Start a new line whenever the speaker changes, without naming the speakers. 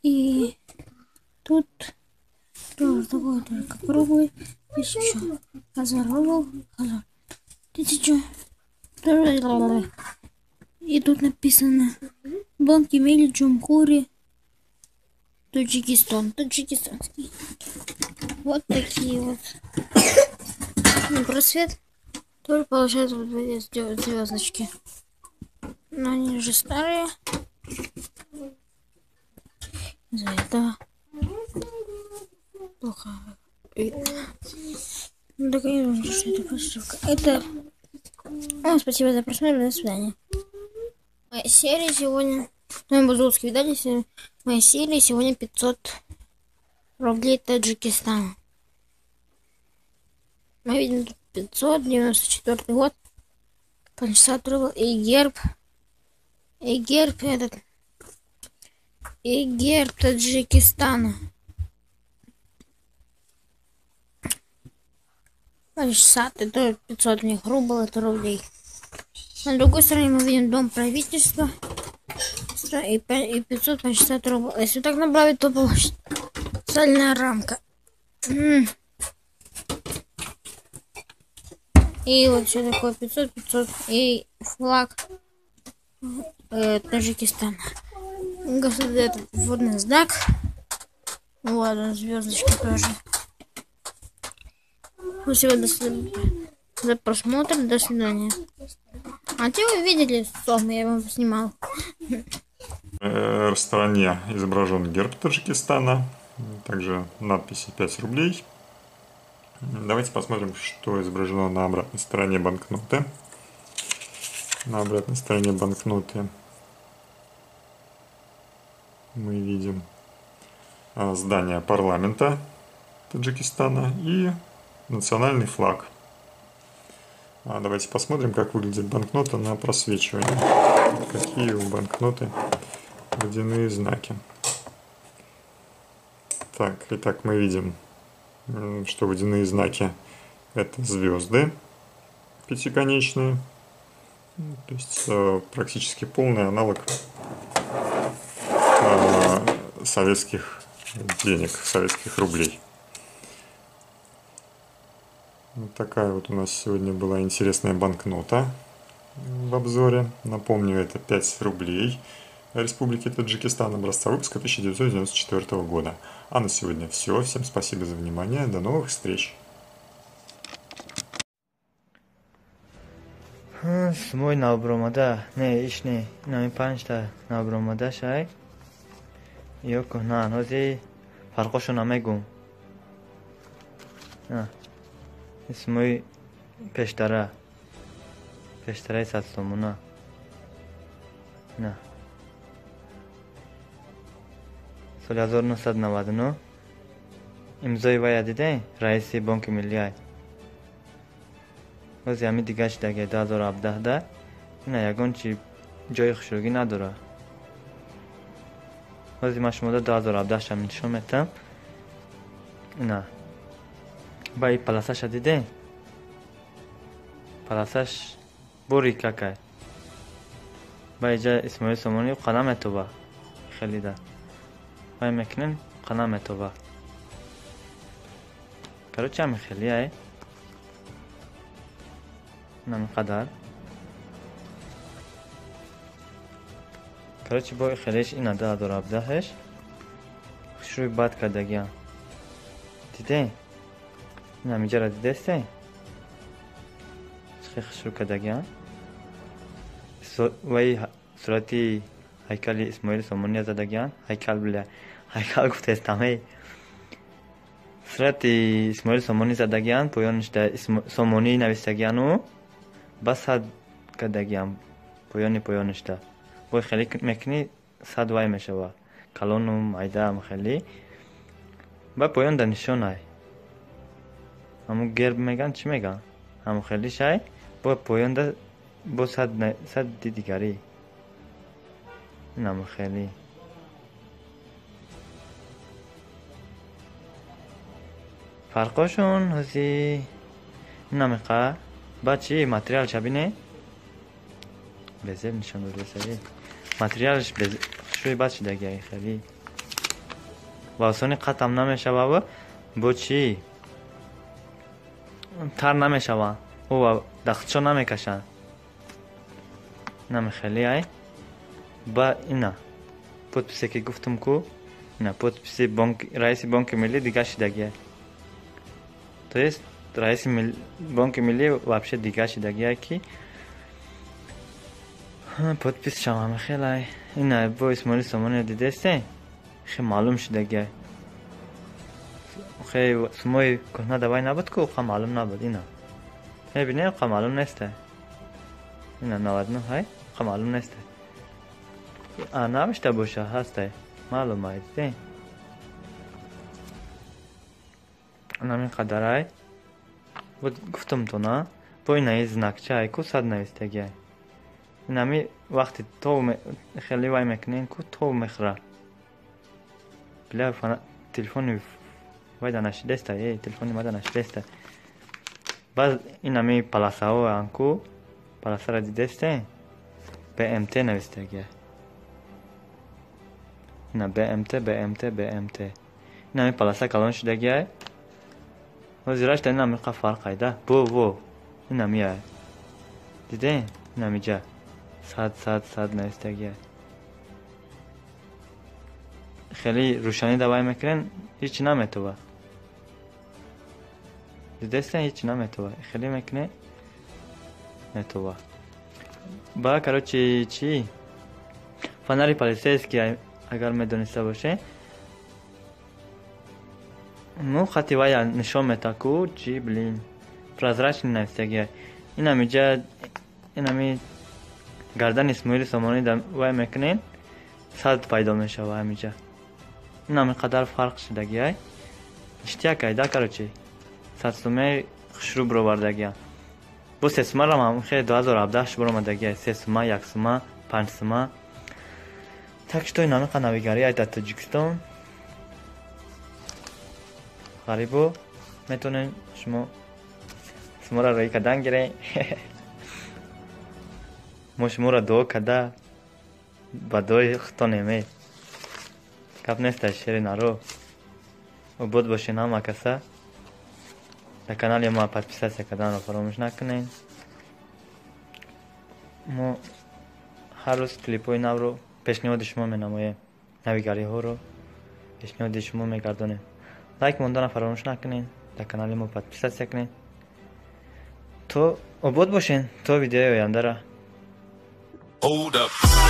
И тут тоже такой, только круглый. 1000. Хазар рубль. Хазар. 1000. И тут написано Банки Мили Джумхури Таджикистан. Таджикистанский. Вот такие вот. Ну, просвет тоже получается вот эти звездочки. Но они же старые. Из-за этого плохо видно. Ну так я не знаю, что это фальшивка. Это... О, спасибо за просмотр, до свидания. Моя серия сегодня... Ну, базулский видали? Моя серия сегодня 500 рублей Таджикистана. Мы видим тут 594 год. 50 рублей. И герб. И герб этот. И герб Таджикистана. 60, это 500 у них рубль, это рублей. На другой стороне мы видим дом правительства. И 560 рублей. Если так набавить, то получится сальная рамка. И вот все такое 500, 500. И флаг Таджикистана. Этот водный знак. Вот он, звездочки тоже. Спасибо за просмотр. До свидания. А те вы видели сом, я вам снимал.
В стороне изображен герб Таджикистана. Также надписи 5 рублей. Давайте посмотрим, что изображено на обратной стороне банкноты. На обратной стороне банкноты мы видим здание парламента Таджикистана и национальный флаг. Давайте посмотрим, как выглядит банкнота на просвечивании. Какие у банкноты водяные знаки. Так, итак, мы видим, что водяные знаки — это звезды пятиконечные. То есть практически полный аналог советских денег, советских рублей. Вот такая вот у нас сегодня была интересная банкнота в обзоре. Напомню, это 5 рублей Республики Таджикистан, образца выпуска 1994 года. А на сегодня все. Всем спасибо за внимание. До новых встреч!
Мой набромада, не, иш не, нами панчта набромада шай. Ёку, на, нози фарқошо намегум. На. Исмои пештара. Пештараи 100 сомона. На. Соли 1999 имзои вая диде, раиси Бонки Миллиай. Бози ҳами дигар шидаги 2017 да ина ягон чи ҷои хушрӯгӣ надора. Бози ман шумода 2017 шам нишон метам. Ина ба и паласаша диде? Паласаш бори какай. Ба иҷа Исмоил Сомонӣ қана метоба. Хелида. Вай мекунем қана метоба. Короче, ҳами хели ай. Инами қадар. Короче, бо хелиш ина 2017-ш. Хушрӯи бад кардагиам. Диде? Ина миҷара дидесте? Чӣ хушрӯ кардагиам? Вай сурати ҳайкали Исмоили Сомония задагиам. Ҳайкал бля. Ҳайкал гуфтестам, эй. Сурати Исмоили Сомонӣ задагиам, поёнишда Сомонӣ навистагиану ба сад кардагиам. Поёни поёнишда. Бой хеле мекунӣ сад вай мешава. Калону майдаам хеле. Ба поёнда нишонай. Ҳамун герб меган, чӣ меган? Ҳамун хеле шай, бо поёнда бо сад садди дигарӣ. Инам хеле. Фарқошон ҳози инамиқа ба чӣ материал шабине? Безеб нишон додасаи. Материалш хушрӯи бад шидагиай хеле. Ба осонӣ қатам намешава, бо чӣ тар намешаванд, ва дахтчо намекашанд. Намехели ай. Ба ина подписе ки гуфтум ку, ина подписи бонк, раиси бонки миллӣ дига шидагия. То есть раиси бонки миллӣ вообще дига шидагия, ки подпис шавам хелай. Ина бо Исмоили Сомониро дидесте, хе маълум шидагия. Хе сумои кӯҳна давай набуд ку, қа маълум набуд. Ина мебинем, қа маълум несте. Ина 99 ҳай, қа маълум несте. А навишта боша ҳасте, маълум ай, дидем. Намин қадарай. Гуфтам то на, бо инаи знакча ай ку сад навистагиай. Инами вақти тов хеле вай мекунем ку, тов мехӯра. Бля, телефони вай да нашидеста, э, телефони ма да нашидеста. Баъд инами паласаҳо анку, паласаро дидесте? БМТ навистагиай. Ина БМТ, БМТ, БМТ. Инами паласа калон шудагиай. Ҳозираш да инами қа фарқ айда. Бо, во. Инами ай. Дидем? Инами ҷа. 100, 100, 100 навистагиай. Хеле рӯшанӣ давай мекунем, ҳеҷ наметова. Дидестен, ҳеҷ наметова. Хеле мекунем, метова. Ба, короче, чӣ? Фонари полицейский агар медониста боше, ну хати вая нишон мета ку, чӣ, блин, прозрачный навистагиай. Инами ҷа, инами гардани Исмоили Сомонӣ да вай мекунем, 100 пайдо мешава ҳамиҷа. Инами қадар фарқ шудагиай. Ништяк айда, короче. 100 сумаи хушрӯ бировардагиам. Бо се сумарам ҳам хеле 2017 баромадагиай. 3 сума, 1 сума, 5 сума. Так что инами қа навигарӣ ай дар Тоҷикистон. Ғарибо метавонед шумо шуморо роӣ кардан гирем. Мо шуморо дуо карда ба дуои худтонем, э. Гап нест, шери наро. Обод бошен ҳама каса. Дар канали мо подписаться карданро фаромӯш накунед. Мо ҳар рӯз клипҳои навро пешниҳоди шумо менамоем. Навигариҳоро пешниҳоди шумо мегардонем. Лайк монданро фаромӯш накунед. Дар канали мо подписаться кунед. То обод бошен, то видеои ояндара.
Hold up.